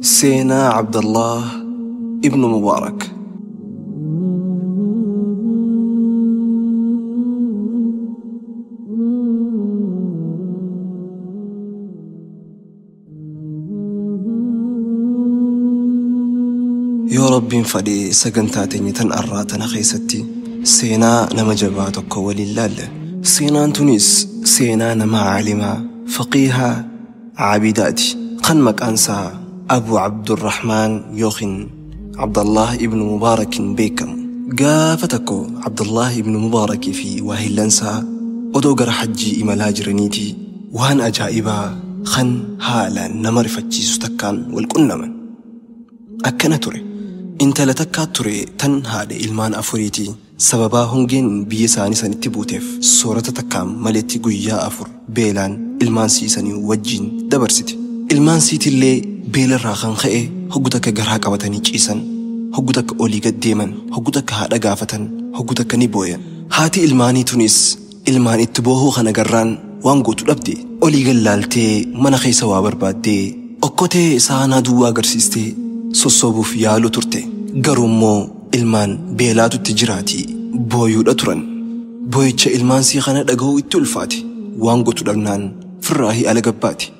Seenaa Abdallah ibnu Mubaarak. Yoo Rabbiin fadhee sagantaa teenya tan arraa tana keessatti seenaa nama jabaa tokko waliin laalla. Seenaan tunis seenaa nama caalimaa, faqiihaa, caabidaati. Kan maqaan isaa Abu Abdurrahmaan yookiin Abdallah ibnu Mubaarakin beekamu. Gaafa tokko Abdallah ibnu Mubaarakii fi waahillansaa odoo gara hajjii imalaa jiraniiti waan ajaa'ibaa kan haalaan nama rifachiisu takkaan wal qunnaman. Akkana ture. Intala takkaa ture tan haadha ilmaan afuriiti. Sababaa hongeen biyya isaanii sanitti buuteef soorata takkaan maletti guyyaa 4 beelaan ilmaan siisanii wajjin dabarsite. Ilmaan siitillee beelarraa kan ka'e hoggu takka garaa qabatanii ciisan, hoggu takka olii gad deeman, hoggu takka haadha gaafatan, hoggu takka ni booyan. Haati ilmaanii tunis ilmaan itti boohuu kana garraan waan gootu dhabde. Olii gad laaltee mana keessa waa barbaaddee okkotee saanaa duwwaa agarsiistee sossobuuf yaaluu turte. Garuu immoo ilmaan beelaatutti jiraatii booyuudha turan. Booyicha ilmaan sii kana dhaga'uu itti ulfaate. Waan gootu dhabnaan firraahii ala gabbaate.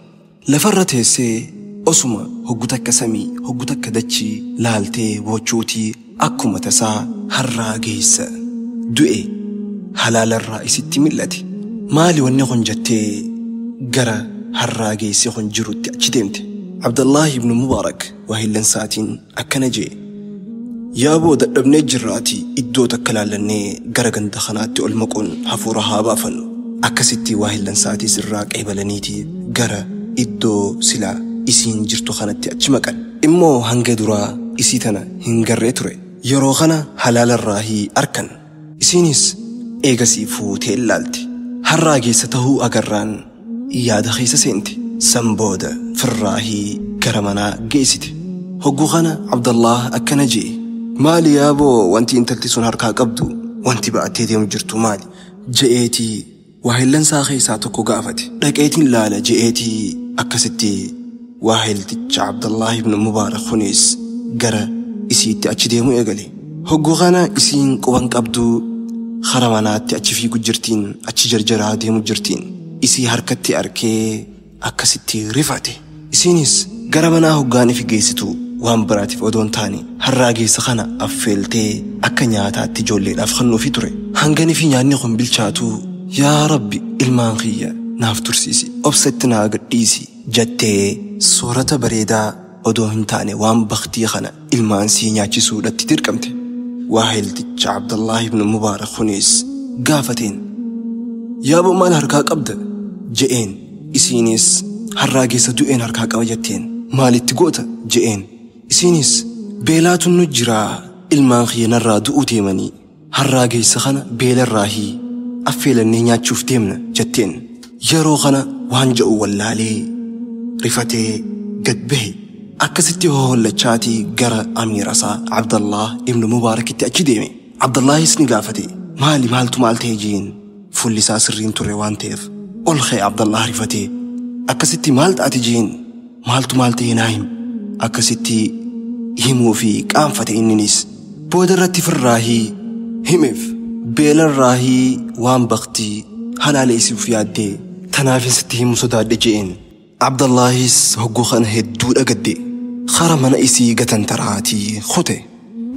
Lafarra teessee osuma hoggu takka samii hoggu takka dachii laaltee boochuutii akkuma tasaa harraa geessa du'e halaalarraa isitti mil'ate. Maali wanni kun jettee gara harraa geessi kun jirutti achi deemte. Abdallah ibnu Mubaarak waahillan akkana jee: Yaaboo dadhabnee jirraatii iddoo takka laallannee gara ganda kanaatti ol maquun hafuura haa baafannu. Akkasitti waahillan sa'aatii sirraa qeebalaniitii gara iddoo silaa isiin jirtu kanatti achi maqan. Immoo hanga duraa isii tana hin garree ture. Yeroo kana halaalarraahii arkan. Isiinis eegasii fuutee ilaalte. Harraa geessa tahuu agarraan yaada keessa seente. San booda firraahii gara manaa geessite. Hogguu kana Abdallah akkana jee: Maali yaaboo wanti intalti sun harkaa qabdu, wanti ba'attee deemu jirtu maali? Je'eetii waahillansaa keessaa tokko gaafate. Dhaqeetiin laala je'eetii akkasitti waahilticha Abdallah ibnu Mubaarak kunis gara isiitti achi deemuu eegale. Hogguu kana isiin quban qabdu kara manaatti achi fiigu jirtiin, achi jarjaraa deemu jirtiin. Isii harkatti arkee akkasitti rifate. Isiinis gara manaa hoggaan ifi geessitu waan biraatiif odoo hin taane harraa geessa kana affeeltee akka nyaataatti ijoolleedhaaf kennuufi ture. Hangani fi nyaanni kun bilchaatu yaa Rabbi ilmaan kiyya naaf tursiisi, obsatti naa gadhiisi jettee soorata bareedaa odoo hin taane waan baktii kana ilmaan sii nyaachisuudhatti dirqamte. Waahilticha Abdallah ibnu Mubaarak kunis gaafateen: Yaaboo maal harkaa qabda? Je'een. Isiinis harraa geessa du'een harkaa qaba jetteen. Maalitti goota? Je'een. Isiinis beelaatu nu jiraa ilmaan kiyya narraa du'uu deemanii harraa geessa kana beelarraahii affeelannee nyaachuuf deemna jetteen. Yeroo kana waan ja'u wallaalee rifatee gad bahe. Akkasitti hohollachaatii gara amiirasaa Abdallah ibnu Mubaarakitti achi deeme. Abdallaahis ni gaafate: Maali maaltu maal ta'e jeen? Fuulli isaa sirriin ture waan ta'eef ol ka'e Abdallah rifatee. Akkasitti maal taate jeen? Maaltu maal ta'e naa himi. Akkasitti himuu fi qaanfate inninis. Booda irratti firraahii himeef. Beelarraahii waan baktii halaala isiif yaaddee tanaafis itti himuu sodaadhe je'een. Abdallaahis hogguu kana hedduu dhagadde. Kara mana isii gatantaraatii kute.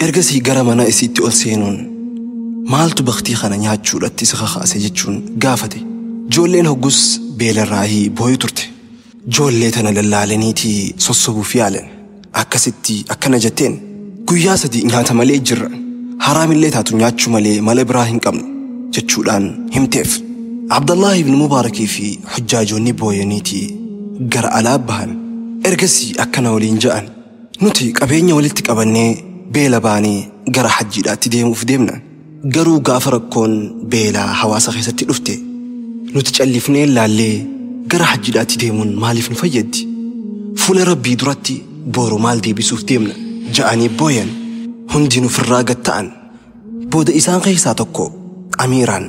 Ergasii gara mana isiitti ol seenuun maaltu baktii kana nyaachuudhatti isa kakaase jechuun gaafate. Ijoolleen hoggus beelarraahii booyu turte. Ijoollee tana lallaalaniitii sossobuuf yaalan. Akkasitti akkana jetteen: Guyyaa 3 nyaata malee jirra. Haraamillee taatu nyaachuu malee mala biraa hin qabnu jechuudhaan himteef. Abdallah ibnu Mubaarakii fi hujjaajoonni booyaniitii gara alaa bahan. Ergasii akkana waliin ja'an: Nuti qabeenya walitti qabannee beela baanee gara hajjiidhaatti deemuuf deemna. Garuu gaafa rakkoon beelaa hawaasa keessatti dhufte nuti callifnee laallee gara hajjiidhaatti deemuun maaliif nu fayyaddi? Fuula Rabbii duratti booru maal deebisuuf deemna ja'anii booyan. Hundinuu firraa gad ta'an. Booda isaan keessaa tokko amiiraan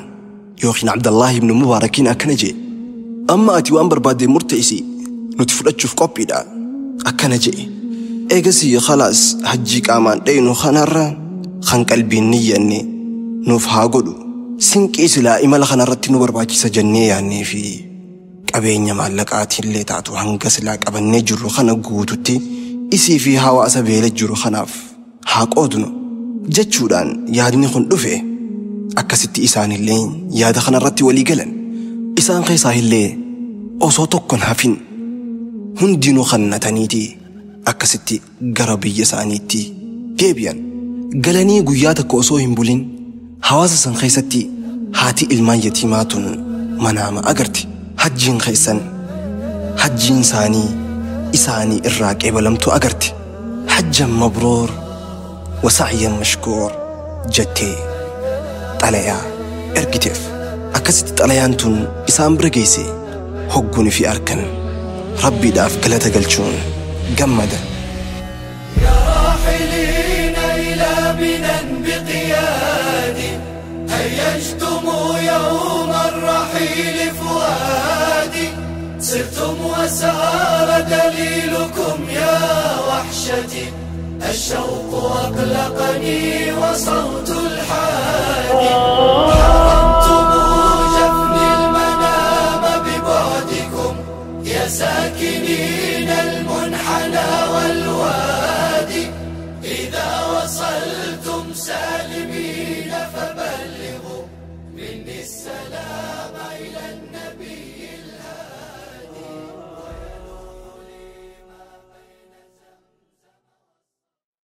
yookiin Abdallah ibnu Mubaarakiin akkana jee: Amma ati waan barbaadde murteessi, nuti fudhachuuf qophiidha. Akkana jee. Eegasii khalaas hajjii qaamaan dheynu kanarra kan qalbiin niyyanne nuuf haa godhu. Sinqii silaa imala kanarratti nu barbaachisa jennee yaannee fi qabeenya maallaqaatiillee taatu hanga silaa qabannee jirru kana guututti isii fi hawaasa beela jiru kanaaf haa qoodnu jechuudhaan yaadni kun dhufe. Akkasitti isaanillee yaada kanarratti walii galan. Isaan keessaa illee osoo tokkon hafin hundinuu kannataniiti akkasitti gara biyya isaaniitti deebi'an. Galanii guyyaa tokko osoo hin bulin hawaasa san keessatti haati ilmaan yatiimaa tun manaama agarti. Hajjiin keessan hajjiin isaanii isaanii irraa qeebalamtu agarti. Hajjan mabruur wasa'yan mashkuur jettee xalayaa ergiteef. Akkasitti xalayaan tun isaan bira geesse hogguun fi arkan rabbiidhaaf galata galchuun gammadan. يا راحلين إلى منى بقيادي، هيجتم يوم الرحيل فؤادي، سرتم وسار دليلكم يا وحشتي، الشوق أقلقني وصوت الحادي.